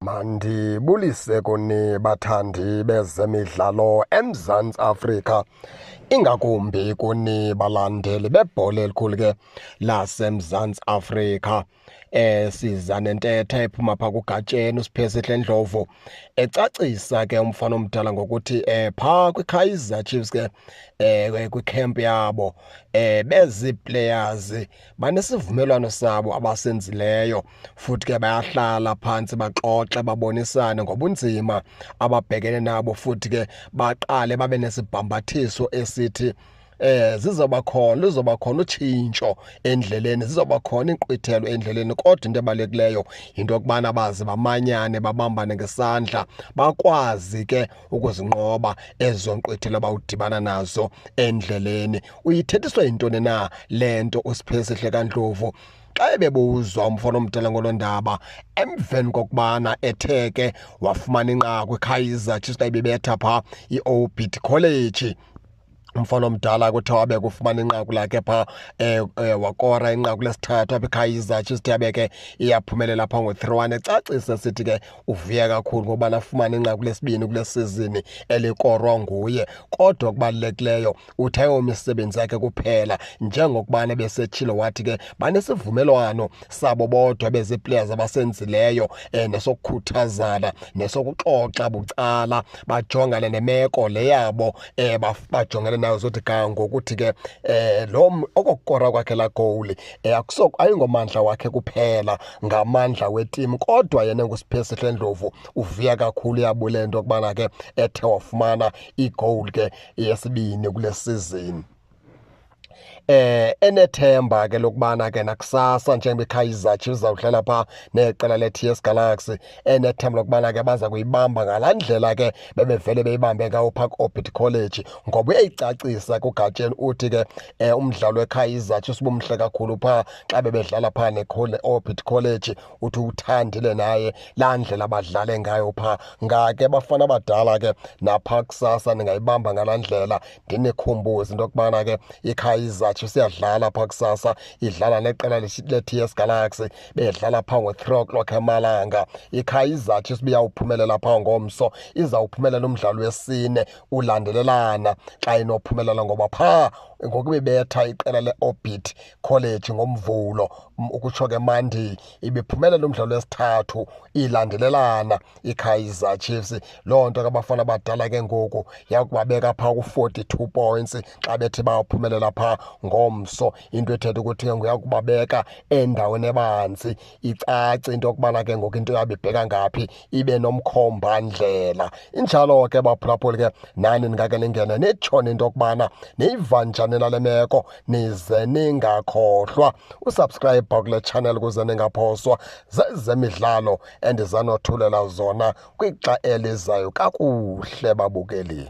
Mandibulise kuni bathandi bezemidlalo eMzantsi Afrika, ingakumbi kuni balandeli bebhola elikhulu ke laseMzantsi Afrika. Siza nentetha ephuma pha kuGatsheni uSiphesihle Ndlovu ecacisa ke umfana omdala ngokuthi pha kwiKaizer Chiefs ke kwikhempu yabo bezi players banesivumelwano sabo abasenzileyo, futhi ke bayahlala phantsi baxoxe, babonisane ngobunzima ababhekene nabo, futhi ke baqale babe nesibhambathiso esithi zizoba khona, luzoba khona utshintsho endleleni, zizoba khona inkqwithelo endleleni. Kodwa into ebalulekileyo yinto yokubana baze bamanyane, babambane ngesandla, bakwazi ke ukuzinqoba ezo nkqwithelo bawudibana nazo endleleni. Uyithethiswa yintoni na le nto uSiphesihle kaNdlovu xa ebebuzwa umfana omdala ngolo ndaba emveni kokubana ethe ke wafumana inqaku iKaizer Chiefs xa ibibetha phaa i-Orbit College? Umfana omdala kuthiwa wabe kufumana inqaku lakhe phaa, wakora inqaku lesithathu apha iKaizer Chiefs yabe ke iyaphumelela phaa ngo-3-1. Ecacisa sithi ke uvuya kakhulu ngokubana afumane inqaku lesibini kule sizini elikorwa nguye, kodwa okubalulekileyo uthi ayomisebenzi yakhe kuphela, njengokubana besetshilo wathi ke banesivumelwano sabo bodwa bezi-players abasenzileyo nesokukhuthazana nesokuxoxa bucala, bajongane nemeko le yabo bajongene nayo zothi ga ngokuthi ke lo okokukora kwakhe la goal akuso ayingomandla wakhe kuphela, ngamandla weteam. Kodwa yena nguSiphesihle Ndlovu uvuya kakhulu, uyabulela into yokubana ke ethe wafumana igoal ke yesibini kule season, enethemba ke lokubana ke nakusasa njengoba iKaizer Chiefs izawudlala pha neqela le-TS Galaxy, enethemba lokubana ke baza kuyibamba ngalaa ndlela ke bebevele beyibambe ngawo phaa ku-Orbit College, ngoba uyayicacisa kuGatsheni uthi ke umdlalo weKaizer Chiefs ubumhle kakhulu phaa xa bebedlala phaa ne-Orbit College. Uthi uthandile naye laa ndlela badlale ngayo phaa. Ngake bafana abadala ke naphaa kusasa ningayibamba ngalaa ndlela. Ndinikhumbuze into yokubana ke iKaizer Chiefs iyadlala phaa kusasa, idlala neqela le-TS Galaxy, bedlala phaa ngo-3 o'clock emalanga. IKaizer Chiefs ibiyawuphumelela phaa ngomso, izawuphumelela umdlalo wesine ulandelelana xa inophumelela, ngoba phaa ngokubibetha iqela le-Orbit College ngoMvulo, ukutsho ke Monday, ibiphumelela umdlalo wesithathu ilandelelana iKaizer Chiefs. Loo nto ke abafana abadala ke ngoku yakubabeka phaa ku-42 points xa bethi bawuphumelela phaa ngomso, into ethetha ukuthi ke ngoku yakubabeka endaweni ebanzi, icace into yokubana ke ngoku into yabo ibheka ngaphi, ibe nomkhombandlela. Injalo ke baphulaphuli ke, nani ningake ningene nitshone into yokubana niyiva njani nale meko, nize ningakhohlwa usubscribe kule channel ukuze ningaphoswa zezemidlalo endizanothulela zona kwixa elizayo. Kakuhle babukeli.